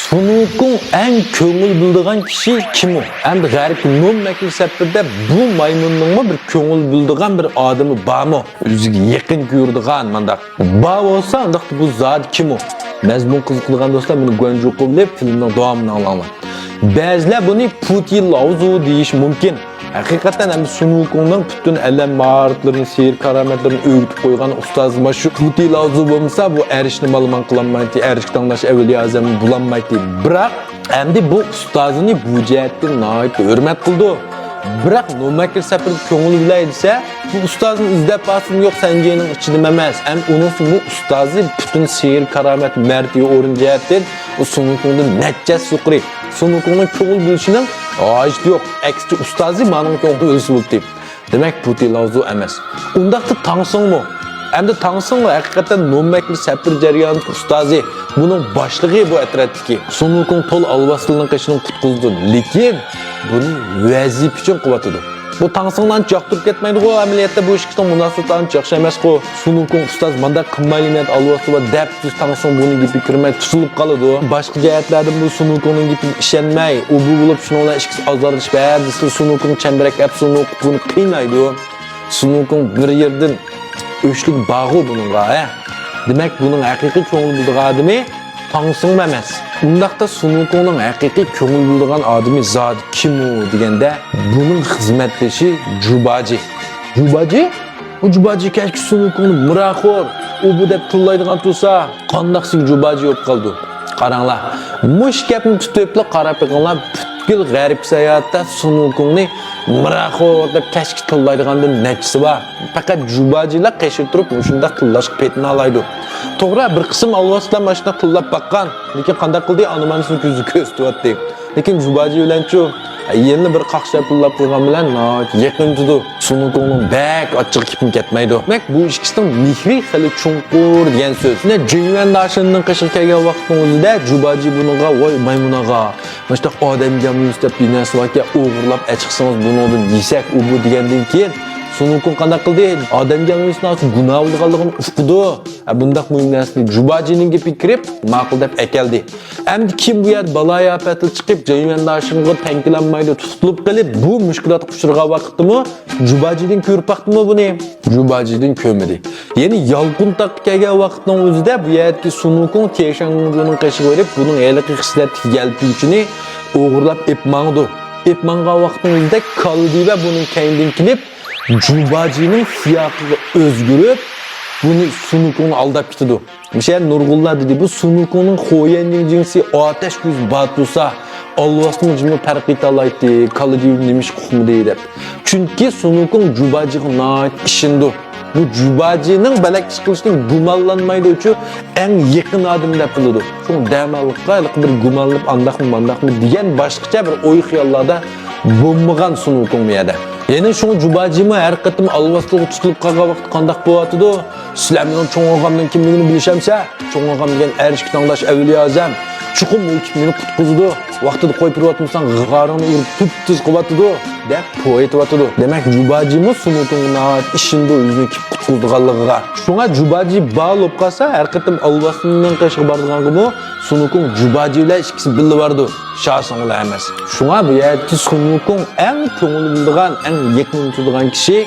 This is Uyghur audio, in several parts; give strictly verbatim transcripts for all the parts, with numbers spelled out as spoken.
سۇنۇكۇڭ ئەڭ كۆڭۈل بۆلىدىغان كىشى كىم ئۇ؟ ئەمدى غەربتە نومەكلى سەپىرىدە بۇ مايمۇننىڭمۇ بىر كۆڭۈل بۆلىدىغان بىر ئادىمى بارمۇ؟ ئۆزىگە يېقىن كۆرىدىغان مانداق بار بولسا، ئۇنداقتا بۇ زادى كىم ئۇ؟ مەزمۇن قىزىقىدىغان دوستلار، بۇنى گۇەنجۇققا بىلىپ، فىلىمنىڭ داۋامىنى ئاڭلاڭلار. بەزىلەر بۇنى پۇتى لاۋزۇ دېيىشى مۇمكىن. ھەقىقەتەن ھەم سۇنۇكۇڭنىڭ پۈتۈن ئەلەم ماھارەتلىرىنى، سېھىر كارامەتلىرىنى ئۆگىتىپ قويغان ئۇستازى مانا شۇ پۇتى لاۋزۇ بولمىسا، بۇ ئەرشنى مالىمان قىلالمايتتى، ئەرشكە تاڭداش ئەۋلىيا ئەزەمنى بولالمايتتى. بىراق ئەمدى بۇ ئۇستازىنى بۇ جەھەتتىن ناھايىتى ھۆرمەت قىلىدۇ. بىراق نومەكلى سەپىرىدە كۆڭۈل بۆلەي دېسە، بۇ ئۇستازنى ئىزدەپ بارسىمۇ يوق، سەنجىنىڭ ئىچىدىمۇ ئەمەس. ئەم ئۇنىڭسى بۇ ئۇستازى پۈتۈن سېھىر كارامەت مەرتىۋە ئورۇن جەھەتتىن ئۇ سۇنۇكۇڭدىن نەچچە ھەسسە يۇقىرى. سۇنۇكۇڭنىڭ كۆڭۈل بۆلۈشىنىڭ ھاجىتى يوق. ئەكسىچە ئۇستازى مانىڭ كۆڭۈل بۆلسە بولدى. دېمەك، پۇتى لاۋزۇ ئەمەس. ئۇنداقتا تاڭسىڭمۇ؟ ئەمدى تاڭسىڭمۇ ھەقىقەتەن نومەكلى سەپىر جەريانىدىكى ئۇستازى، بۇنىڭ باشلىقى بۇ ئەترەتتىكى. سۇنۇكۇڭ تول ئالۋاستىلىنىڭ قېشىنى قۇتقۇزىدۇ، لېكىن بۇنى ۋەزىپە ئۈچۈن قىلىۋاتىدۇ. بۇ تاڭسىڭنى ئانچە ياقتۇرۇپ كەتمەيدىغۇ، ئەمەلىيەتتە بۇ ئىككىسىنىڭ مۇناسىۋىتى ئانچە ياخشى ئەمەسقۇ. سۇنۇكۇڭ ئۇستاز مانداق قىلمايلى، مەن ئالۋاستىلى بار دەپ، تاڭسىڭ بۇنىڭ گېپىگە كىرمەي تۇتۇلۇپ قالىدۇ. باشقا جەھەتلەردىن بۇ سۇنۇكۇڭنىڭ گېپىگە ئىشەنمەي، ئۇ بۇ بولۇپ شۇنىڭ بىلەن ئىككىسى ئازارلىشىپ، ھەدىسىدە سۇنۇكۇڭ چەمبىرەك ئەپ سۇنۇكۇڭنى قىينايدۇ. سۇنۇكۇڭ بىر يېرىدىن ئۆچلۈك بارغۇ بۇنىڭغا، ھە؟ دېمەك، بۇنىڭ ھەقىقىي كۆڭۈل بۆلىدىغان ئادىمى تاڭسىڭمۇ ئەمەس. ئۇنداقتا سۇنۇكۇڭنىڭ ھەقىقىي كۆڭۈل بۆلىدىغان ئادىمى زادى كىم ئۇ دېگەندە، بۇنىڭ خىزمەتدىشى جۇباجى. جۇباجى؟ ئۇ جۇباجى كەچكە سۇنۇكۇڭنى مىراخور، ئۇ بۇ دەپ تىللايدىغان تۇرسا، قانداق سىز جۇباجى بولۇپ قالىدۇ؟ قاراڭلار، مۇشۇ گەپنى تۇتۇپلا قاراپ بېقىڭلار، پۈتكۈل غەرب ساياھەتتە سۇنۇكۇڭنى مىراخور دەپ كەچكە تىللايدىغاندىن نەچچىسى بار؟ پەقەت جۇباجىلا قېشىدا تۇرۇپ مۇشۇنداق تىللاشقا پېتىنالايدۇ. توغرا، بىر قىسىم ئالۋاستىلار ماشۇنداق تىللاپ باققان، لېكىن قانداق قىلدى؟ ئانا-مانىسىنى كۆزى كۆرسىتىۋەتتى. لېكىن جۇباجى بىلەنچۇ؟ يەنىلا بىر قاقشاپ تىللاپ قويغان بىلەن ناھايىتى يېقىن تۇرىدۇ. سۇنۇكۇڭنىڭ بەك ئاچچىقى كېپىم كەتمەيدۇ. دېمەك، بۇ ئىككىسىنىڭ مېھرى خېلى چوڭقۇر دېگەن سۆز. يەنە جېيۈەن داشىننىڭ قېشىغا كەلگەن ۋاقىتنىڭ ئۆزىدە جۇباجى بۇنىڭغا، ۋاي مايمۇن ئاغا، مۇشۇنداق ئادەمگە مۇنىسىپ بىر نەرسە باركەن، ئوغرىلاپ ئەچىقسىڭىز بۇنىڭدىن يېسەك، ئۇ بۇ دېگەندىن كېيىن، سۇنۇكۇڭ قانداق قىلدى؟ ئادەمگە مۇنىسىپ گۇناھ بولىدىغانلىقىنى ئۇقىدۇ. ھە، بۇنداق مۇھىم نەرسىنى جۇباجىنىڭ گېپىگە كىرىپ، ماقۇل دەپ ئەكەلدى. ئەمدى كىم بۇ يەردە بالايىئاپەتلا چىقىپ، جېيۈەن داشىنغا تەڭ كېلەلمەيدۇ، تۇتۇلۇپ قېلىپ، بۇ مۈشكۈلاتقا ئۇچرىغان ۋاقىتتىمۇ جۇباجىدىن كۆرۈپ باقتىمۇ بۇنى؟ جۇباجىدىن كۆرمىدى. يەنى يالقۇن تاغقا كەلگەن ۋاقىتنىڭ ئۆزىدە بۇ يەردىكى سۇنۇكۇڭ تيەنشانگۇنىڭ قېشىغا بېرىپ، بۇنىڭ ھېلىقى خىسلەتلىك يەلپۈگۈچىنى ئوغرىلاپ ئېلىپ ماڭىدۇ. ئېلىپ ماڭغان ۋاقىتنىڭ ئۆزىدە كالدى ۋە بۇنىڭ كەينىدىن كېلىپ، جۇباجىنىڭ سىياقىغا ئۆزگىرىپ، بۇنى سۇنۇكۇڭنى ئالداپ كېتىدۇ. مۇشۇ يەردە نۇرغۇنلار دېدى، بۇ سۇنۇكۇڭنىڭ خۇيەننىڭ جىنسى ئاتەش كۆزى بار تۇرسا، ئالۋاستىمۇ جىنمۇ پەرق ئېتالايتتى، كالدى نېمە ئىشقا ئۇقمىدى دەپ. چۈنكى سۇنۇكۇڭ جۇباجىغا ناھايىتى ئىشىنىدۇ. بۇ جۇباجىنىڭ بەلەك ئىش قىلىشىدىن گۇمانلانمايدۇچۇ، ئەڭ يېقىن ئادىمى دەپ بىلىدۇ. شۇڭا دەماللىققا ھېلىقى بىر گۇمانلىنىپ، ئانداقمۇ مانداقمۇ دېگەن باشقىچە بىر ئوي خىياللاردا بولمىغان سۇنۇكۇڭ بۇ يەردە. يەنە شۇڭا جۇباجىمۇ ھەر قېتىم ئالۋاستىلىغا تۇتۇلۇپ قالغان ۋاقىت قانداق بولۇۋاتىدۇ؟ سىلەر مېنىڭ چوڭ ئاغامنىڭ كىملىكىنى بىلىشەمسە؟ چوڭ ئاغام دېگەن ئەرشكە تاڭداش ئەۋلىيا ئەزەم. چوقۇم ئۇ كېلىپ مېنى قۇتقۇزىدۇ. ۋاقتىدا قويۇپ بېرىۋاتمىساڭ، غارىڭنى ئۇرۇپ تۈپتۈز قىلىۋاتىدۇ، دەپ پو ئېيتىۋاتىدۇ. دېمەك، جۇباجىمۇ سۇنۇكۇڭغا ناھايىتى ئىشىنىدۇ، ئۆزىنى كېلىپ قۇتقۇزىدىغانلىقىغا. شۇڭا جۇباجى بار بولۇپ قالسا، ھەر قېتىم ئالۋاستىلىنىڭ قېشىغا بارىدىغانغىمۇ سۇنۇكۇڭ جۇباجى بىلەن ئىككىسى بىللە بارىدۇ. شاسىڭلار ئەمەس. شۇڭا بۇ يەردىكى سۇنۇكۇڭ ئەڭ كۆڭۈل بۆلىدىغان، ئەڭ يېقىن تۇتىدىغان كىشى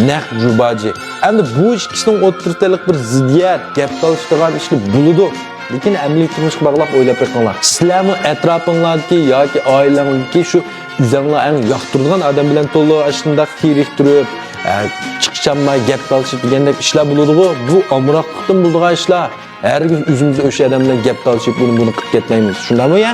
نەق جۇباجى. ئەمدى بۇ ئىككىسىنىڭ ئوتتۇرىسىدا بىر زىددىيەت، گەپ تالىشىدىغان ئىشلار بولىدۇ. لېكىن ئەمەلىي تۇرمۇشقا باغلاپ ئويلاپ بېقىڭلار. سىلەرمۇ ئەتراپىڭلاردىكى ياكى ئائىلەڭدىكى شۇ ئۆزەڭلار ئەڭ ياقتۇرىدىغان ئادەم بىلەن تولا ئاشۇنداق تېرىكتۈرۈپ، ئە، چىقىشالماي گەپ تالىشىپ دېگەندەك ئىشلار بولىدىغۇ. بۇ ئامراقلىقتىن بولىدىغان ئىشلار. ھەرگىز ئۆزىمىز ئۆش ئادەم بىلەن گەپ تالىشىپ، ئۇنى بۇنى قىلىپ كەتمەيمىز. شۇنداقمۇ يا؟